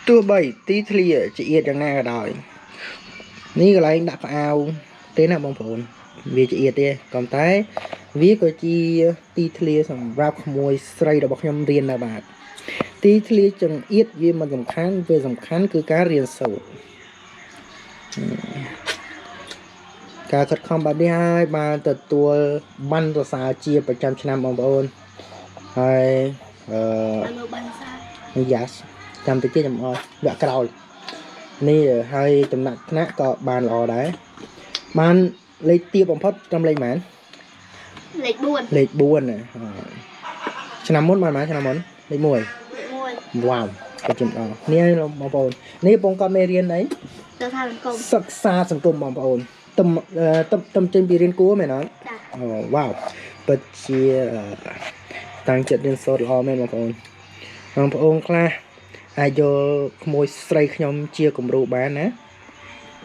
ទោះបីទីធ្លាជាអៀតយ៉ាងណាក៏ដោយនេះកន្លែងដាក់ក្អៅទេណាបងប្អូនវាជាអៀតទេក៏តែវាក៏ជាទីធ្លាសម្រាប់ក្មួយស្រីរបស់ខ្ញុំរៀនដែរបាទទីធ្លាចង្អៀតវាមិនសំខាន់វាសំខាន់គឺការរៀនសូត្រការខិតខំបែបនេះហើយបានទទួលបានសរសើរជាប្រចាំឆ្នាំបងប្អូនហើយអឺ ឲ្យមើលបានសារ យ៉ាសចាំតិចទៀតខ្ញុំអត់វគ្គក្រោយនេះហើយចំណាក់ថ្នាក់ក៏បានល្អដែរបានលេខទាបបំផុតត្រឹមលេខប៉ុន្មាន លេខ4 លេខ4ណាឆ្នាំមុនបានប៉ុន្មានឆ្នាំមុនលេខ1 លេខ វ៉ាវក៏ជំអរនេះបងប្អូននេះបងគាត់មេរៀនអី 1ទៅថាសង្គម សិក្សាសង្គមបងប្អូនទំទំទំចេញពីរៀនគួរមែនអត់ ចា អូវ៉ាវពិតជាតាំងចិត្តរៀនសូត្រល្អមែនបងប្អូនបងប្អូនខ្លះអាចយកក្មួយស្រីខ្ញុំជាគំរូបានណា